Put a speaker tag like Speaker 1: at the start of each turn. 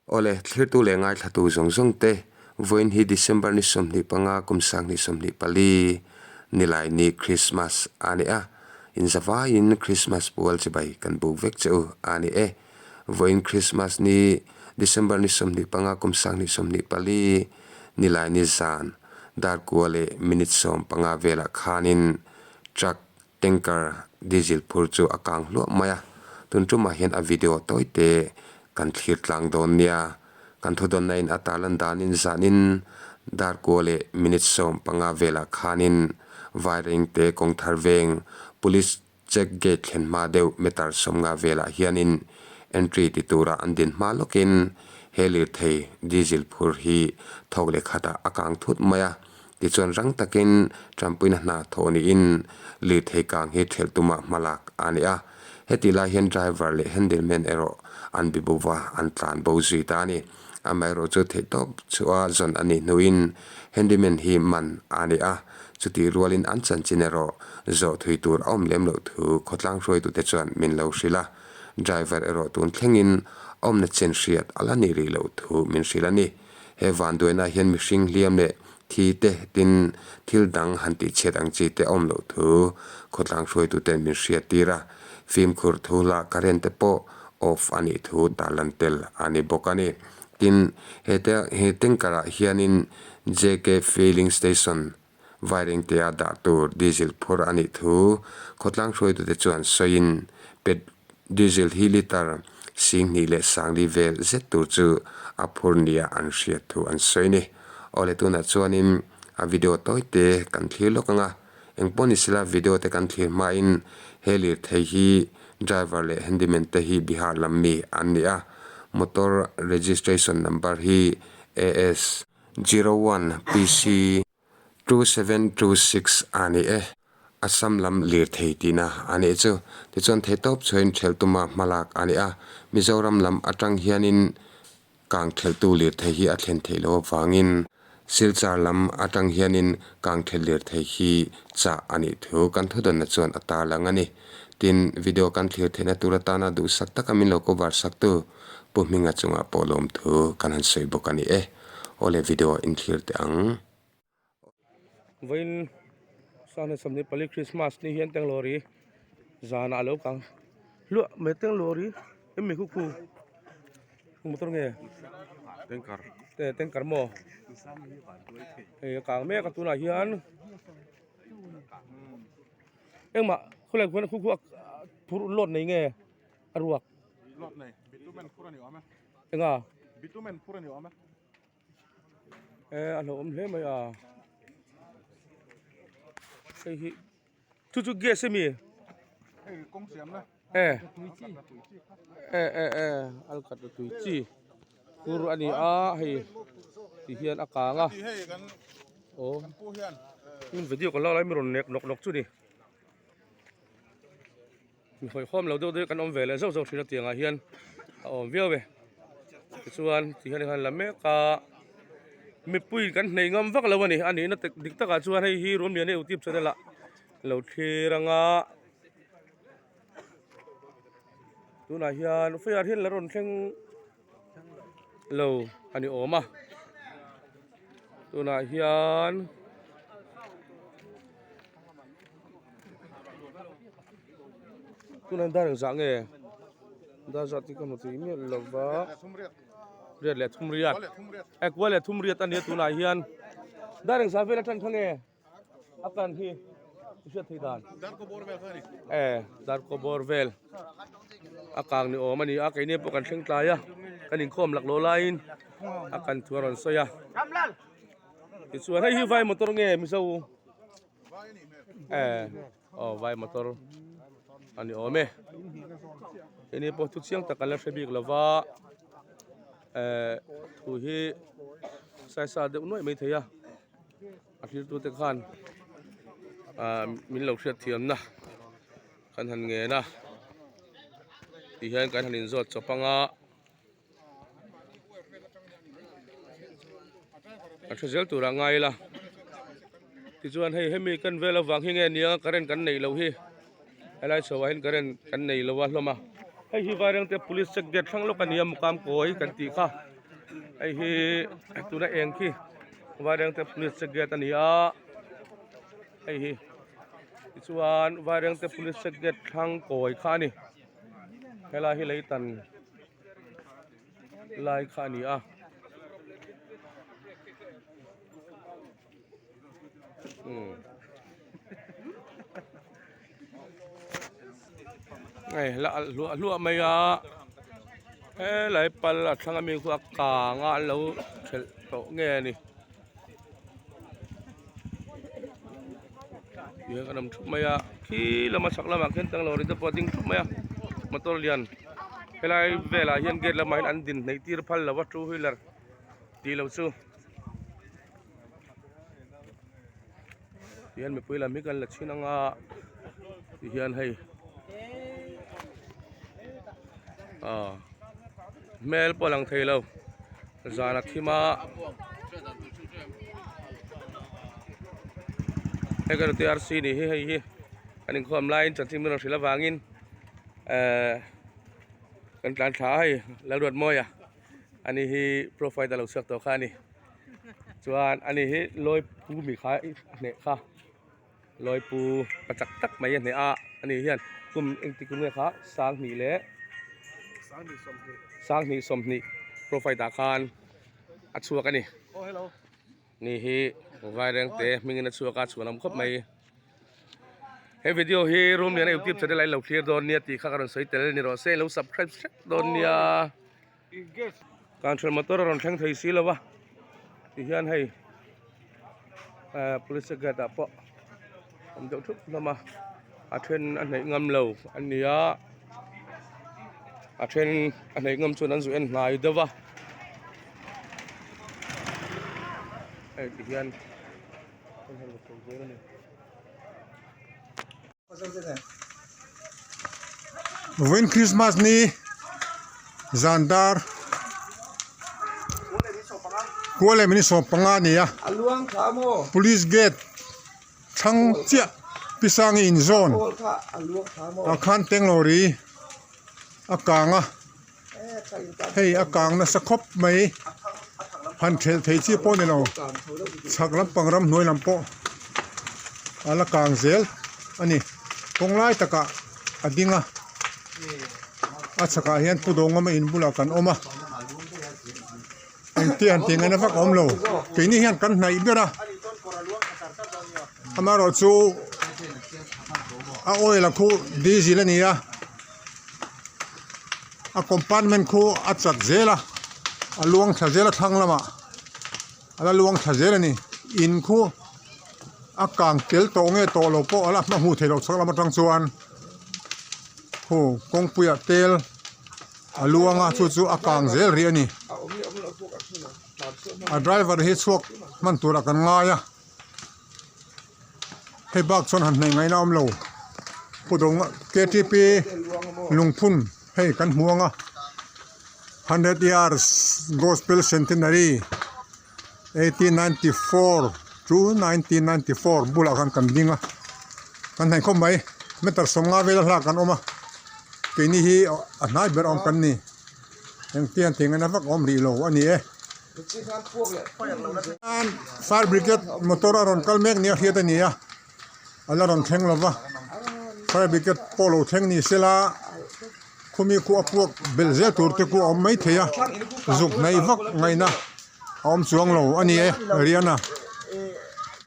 Speaker 1: Awle, thlirtu leh ngaithlatu zawng zawng te, vawiin hi December ni 25 kum 2024 nilai ni Christmas a ni a, inzavaiin Christmas pual chibai kan buk vek che u a ni e. Vawiin Christmas ni December ni 25 kum 2024 nilai ni zan dar kua leh minute 15 velah khanin truck Tanker diesel phur chu a kang hluah mai a, tun tumah hian a video tawi te kan thlir tlang dawn nia. Kan thudawnna in a tarlan danin zanin dar kua leh minute 15 velah khanin Vairengte kawngthar veng Police check gate thlen hma deuh meter 50 velah hianin entry ti tura an din hma lawkin he lirthei diesel phur hi thawk leh khatah a kang thut mai a. Tichuan rang takin Trumpuina hna thawh niin lirthei kang hi thelh tumah hma lak a ni a. Hetih lai hian driver leh handyman erawh an bi bo va, an tlan bo zui ta a ni. Amaherawh chu theihtawp chhuah zawn a nih hnuin handyman hi man a ni a, chutih rualin an chanchin erawh zawh thui tur a awm lem loh thu khawtlang hruaitute chuan min lo hrilh a. Driver erawh tun thlengin awmna chen hriat a la nih rih loh thu min hrilh a ni. He vanduaina hian mihring hliam leh thi te tin thil dang han tih chhiat ang chi te awm loh thu khawtlang hruaituten min hriat tir a, fimkhur thu lah current te pawh off a nih thu tarlan tel a ni bawk a ni. Tin, he te he tanker ah hianin JK Filling Station Vairengtea dah tur diesel phur a nih thu khawtlang hruaitute chuan sawiin pet diesel hi litre 2500 vel zet tur chu a phur nia an hriat thu an sawi ni. Awle tunah chuanin a video tawi te kan thlir lawk ang a, engpawh ni sela video te kan thlir hmain he lirthei hi driver leh handyman te hi Bihar lam mi an ni a, motor registration number hi AS. 01 PC 2726 a ni e. Assam lam lirthei tihna a nih chu. Tichuan theihtawp chhuahin thelh tuma hmalak a ni a. Mizoram lam atang hianin kang thelhtu lirthei hi a thlen theih loh avangin Silchar lam atang hianin kang thelh lirthei hi chah a nih thu kan thudawnna chuan a tarlang a ni. Tin, video kan thlir theihna tur atana duhsak taka min lo cover saktu Pu Hminga chungah pawh lawmthu kan han sawi bawk a ni e. Awle video in thlir teh ang.
Speaker 2: Vawiin 24 Christmas ni hian Tenglawri zanah a lo kang hluah mai Tenglawri emi khu khu motor nge
Speaker 3: tanker
Speaker 2: e tanker maw hei a kang mek a tunah hian engmah khulai khuan khu khu a phur load nei nge a ruak
Speaker 3: load nei bitumen phur a ni awm e.
Speaker 2: Enga?
Speaker 3: Bitumen phur a ni awm e.
Speaker 2: E a hlauhawm hle mai a. Hei hi chu chu gas ami?
Speaker 3: Hei kawng siam na.
Speaker 2: E. E e e al khat a tui chi phur a ni a hei ti hian a kang a.
Speaker 3: Hei kan
Speaker 2: aw
Speaker 3: kan pu hian
Speaker 2: in video ka lak lai mi rawn nek nawk nawk chu ni. Mi hawihhawm lo deuh deuh kan awm ve leh zauh zauh thin a tiangah hian a awm viau e tichuan ti hian han la mek a mipui kan hnei ngam vak lo a ni a nihna dik takah chuan hei hi Ruamliana youtube channel ah lo thlir anga tunah hian fire hian la rawn thleng lo a ni awm a tunah hian. Tunah dar engzah nge dar zat hi ka hmu tui miah lo va riat leh thum riat e kua leh thum riat a nia tunah hian dar engzah vel atang kha nge a kan hi i hriat theih dan e dar kaw bawr vel a kang ni awm a ni a keini pawh kan thleng tlai a kan inkhawm laklawh laiin a kan thu a rawn sawi a tichuan hei hi vai motor nge mizo. Eh aw vai motor a ni awm e heni pawh thu chiang tak an la hre bik lova eh thu hi saisa deuh nuaih mai thei a a thlir tu te khan ah min lo hriat thiam na kan han ngen a ti hian kan han inzawt chawp anga. A hre zel turah ngai ila tichuan hei hemi kan vel avang hi nge nia current kan neih loh hi helai chho ah hian current kan nei lo a hlawm a hei hi Vairengte police check gate thlang lawk a ni a mukam kawi kan tih kha. Hei hi tuna eng khi Vairengte police check gate a ni a hei hi tichuan Vairengte police check gate thlang kawi kha a ni helai hi lei tan lai kha a ni a. Hei la alh hluah hluah mai a helai pal a thlang ami khu a kang a an lo thelh tawh nge a ni tihian kan awm thup mai a khi lama chhak lamah khian tanglo ri te pawh a ding thup mai a motor lian helai velah hian gate lamah hian an din hnaih tir phal lo a two wheeler tih loh chu. Tihian mipui lam hi kan la chhin anga tihian hei ah hmel pawh a lang thei lo zan a thim a hei kan T R C nih hi hei hi an inkhawm laiin chanchin min rawn hrilh avangin ehh kan tlan thla a hei Lalruatmawia. Ani hi profile a lo chhuak tawh kha a ni chuan ani hi lawi pu mi kha a hneh kha lawi pu pa chak tak mai a hneh a ani hian kum engtik kum nge kha sanghnih leh sanghnih sawmhnih profile ah khan a chhuak a ni ni hi vairengte hmingin a chhuak a chhuanawm khawp mai. He video hi room lian a youtube channel ah in lo thlir dawn nia tih kha ka rawn sawi tel ni rawh se lo subscribe hrep dawn nia kanchhel motor a rawn thleng thei si lo a ti hian hei eh police gate ah pawh awm deuh thup hlawm a a then a hnaih ngam lo a ni a a then a hnaih ngam chuan an zu en hnai deuh a hei ti hian.
Speaker 4: Vawiin Christmas ni zan dar kua leh minute 15 a ni a police gate thlang chiah pi sangi inzawn ah khan tanglawri a kang a hei a kang nasa khawp mai han thelh thei chi pawh a ni lo chhak lampang ramhnuai lam pawh a la kang zel a ni kawng lai takah a ding a a chhakah hian pu dawngawma in bulah kan awm a engtia han tih ngaihna vak a awm lo keini hian kan hnaih ber a amaherawhchu a oil a khu diesel a ni a. A compartment khu a chat zel a a luang thla zel a thlang lamah a la luang thla zel a ni in khu a kang tel tawh nge tawh lo pawh a la hma hmuh theih loh chhak lam atang chuan khu kawngpuiah tel a luang a chu chu a kang zel rih a ni a driver hi chhuak hman turah kan ngai a. Hei bak chuan han hnaih ngaihna a awm lo pu dawng ktp lungphun hei kan hmu ang a hundred years gospel centenary 1894 to 1994 bulah khan kan ding a kan hnaih khawp mai meter 50 vel a hlak kan awm a keini hi a hnai ber awm kan ni engtiang tih ngaihna vak a awm rih lo a ni e. Fire brigade motor a rawn kal mek nia hriat a ni a a la rawn thleng lova fire brigade pawh lo thleng ni sela khumi khu a puak belh zel tur te khu a awm mai thei a zuk hnaih vak ngaihna a awm chuang lo a ni e Riana.